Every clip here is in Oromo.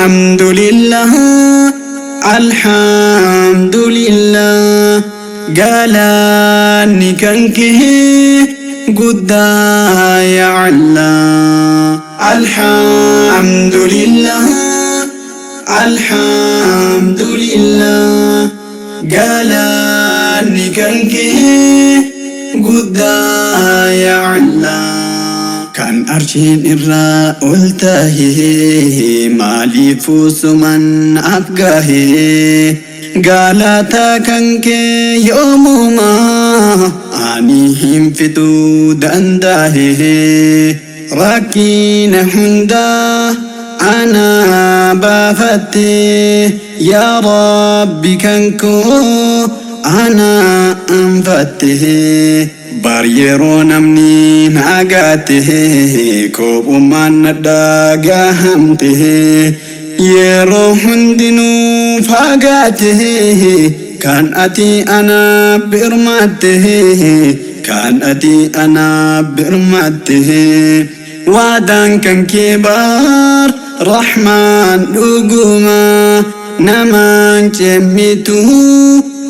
Alhamdulillah, Alhamdulillah, galanni kan kee guddaa yaa Allah. Alhamdulillah, Alhamdulillah, galanni kan kee guddaa yaa Allah. Kan arshiin irraa ol tahee maaliif suman afgahee, galata kan kee yoomumaa ani hin fixuu dandahee. Rakkina hundaa ana baafattee, yaa Rabbi kan koo ana anfattee. Bar yeroo namni naagaate kophummaan na dhagahamte, yeroo hundinuu fagaate, kan ati ana birmatte, kan ati ana birmatte. Waadaan kan kee bar Rahmaan dhuguma, namaan cemmitu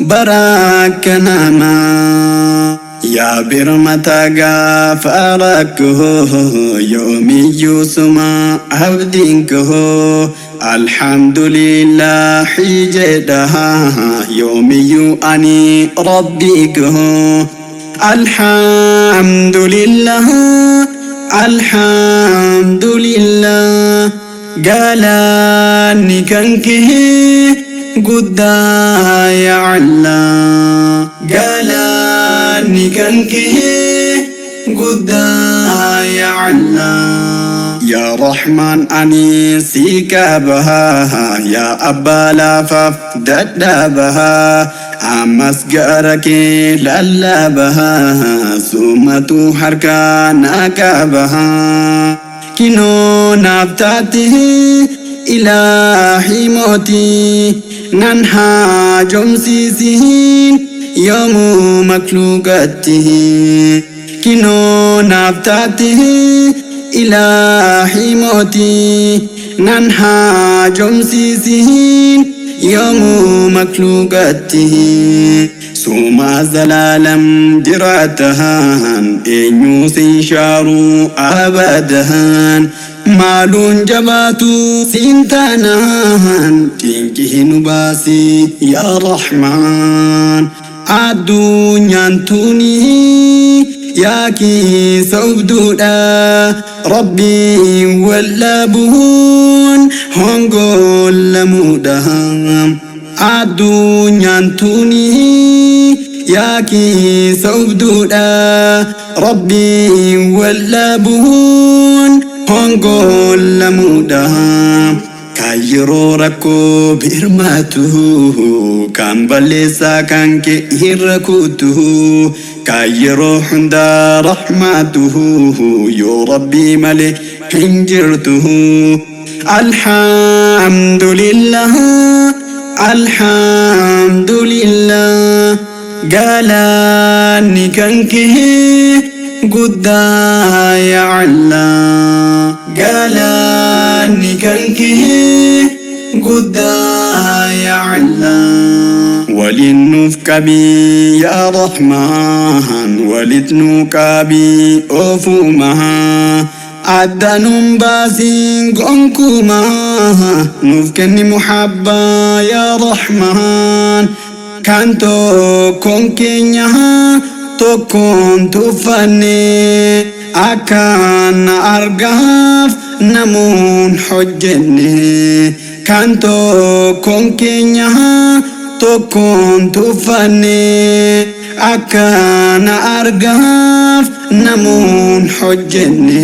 bara namaa. Yaa birmata gaafa rakkoo, yoomiyyuu suma abdiin koo. Alhamdulillahi jedha yoomiyyuu ani Rabbii koo. Alhamdulillah, Alhamdulillah, galanni kan kee guddaa yaa Allah. Galanni kan kee guddaa yaa Allah. Yaa Rahmaan, ani si qaba, yaa abbaa laafaaf dadhaba, ammas gara kee lallaba, sumatu harkaa na qaba. Kinoo naaf taate ilaahi mootii, nan haajomsiisiin yoomuu makluuqatti. Kinoo naaf taate ilaahi mootii, nan haajomsiisiin yoomuu makluuqatti. Suma zalaalam jiraatahan, eenyu sin shaaruu abadan. Maaluun jabaatu siin taanaan, cinqii nu baasi yaa Rahmaan. Addunyaan tuni yaa keessa ubduudha, Rabbiin wallabuun hongollamuudha. Addunyaan tuni yaa keessa ubduudha, Rabbiin wallabuun hongollamuudha. Kan yeroo rakkoo birmaatu, kan balleessaa kan kee irra kutu, kan yeroo hundaa rahmaatu, yoo Rabbii malee hin jirtu. Alhamdulillah, Alhamdulillah, galanni kan kee guddaa yaa Allah. Galanni kan kee guddaa yaa Allah. Waliin nuuf qabii yaa Rahmaan, walit nuu qabii ofumaa, addanuun baasiin gonkumaa, nuuf kenni muhabbaa yaa Rahmaan. Kan tokkoon keenya tokkoon tuffanne, akkaan argaaf namuun hojjenne. Kan tokkoon keenya tokkoon tuffanne, akkaan argaaf namuun hojjenne.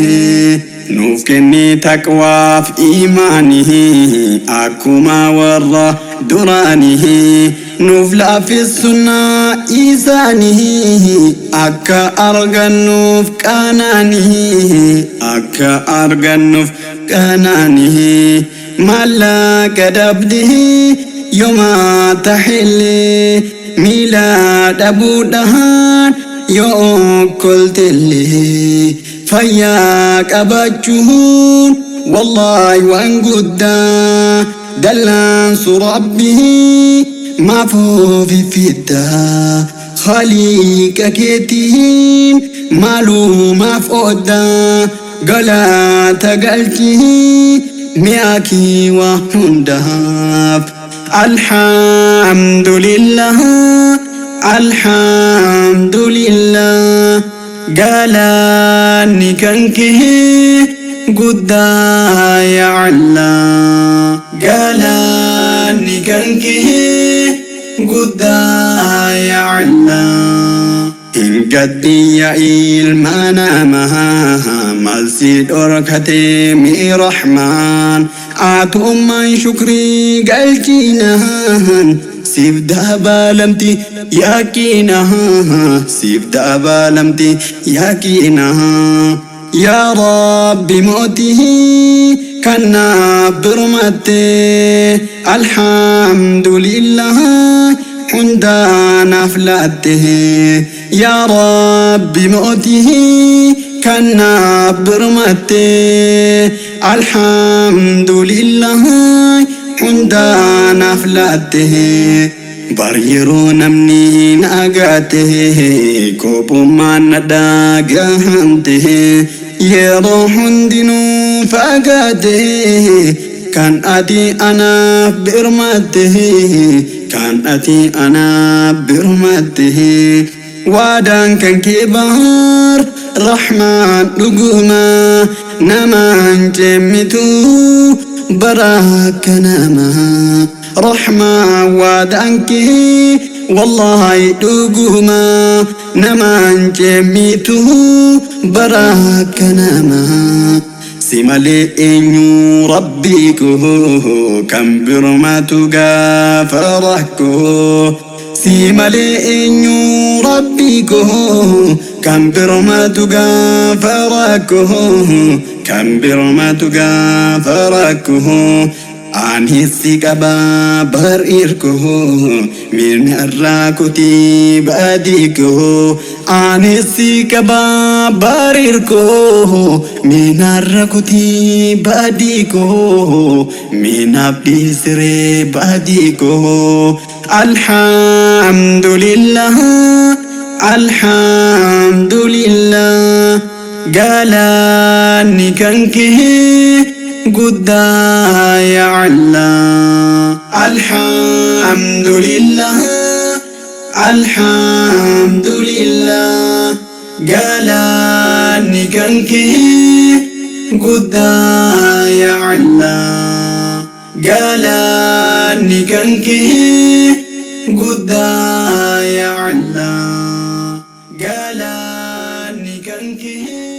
Nuuf kenni taqwaaf imaanii akkuma warra duraanii, nuuf laaffisunnaa isaanii akka argannuuf qanaanii, akka argannuuf qanaanii. Maallaqa dhabdee yooma tahillee, miila dhabuudhaan yoo koltellee, fayyaa qabachuun wallaahi waan guddaa. Dallansu Rabbii maaf ofi fidda? Khaliiqa keetiin maalumaaf oodda? Galata galchii mi'a kee waa hundaaf. Alhamdulillah, Alhamdulillah, galanni kan kee guddaa yaa Allah. Galanni kan kee guddaa yaa Allah. Hin gaddin yaa ilma namaa, maal si dhorkate mi Rahmaan? Atummaan shukrii galchinaan siif dabalamti yaaqinaa, siif dabalamti yaaqinaa. Yaa Rabbi mootii kan naaf birmatte, alhamdulillah hundaa naaf laatte. Yaa Rabbi mootii kan naaf birmatte, alhamdulillah hundaa naaf laatte. Bar yeroo namni na agate kophummaan na dhagahamte, yeroo hundinuu fagaate, kan ati anaaf birmatte, kan ati anaaf birmatte. Waadaan kan kee baar Rahmaan dhuguma, namaan ceemmitu bara akka namaa. Rahmaan waadaan kee wallaahi dhuguma, namaan ceemmitu bara akka namaa. Si malee eenyu Rabbii koo kan birmatu gaafa rakkoo? Si malee eenyu Rabbii koo kan birmatu gaafa rakkoo, kan birmatu gaafa rakkoo? Anis si qaba bar irkoo, minarraa kutii badii koo. Anis si qaba bar irkoo, minarra kutii badii koo, minaaf dhiisiree badii koo. Alhamdulillah, Alhamdulillah, galanni kan kee guddaa yaa Allah. Alhamdulillah, Alhamdulillah, galanni kan kee guddaa yaa Allah. Galanni kan kee guddaa yaa Allah. Galanni kan kee.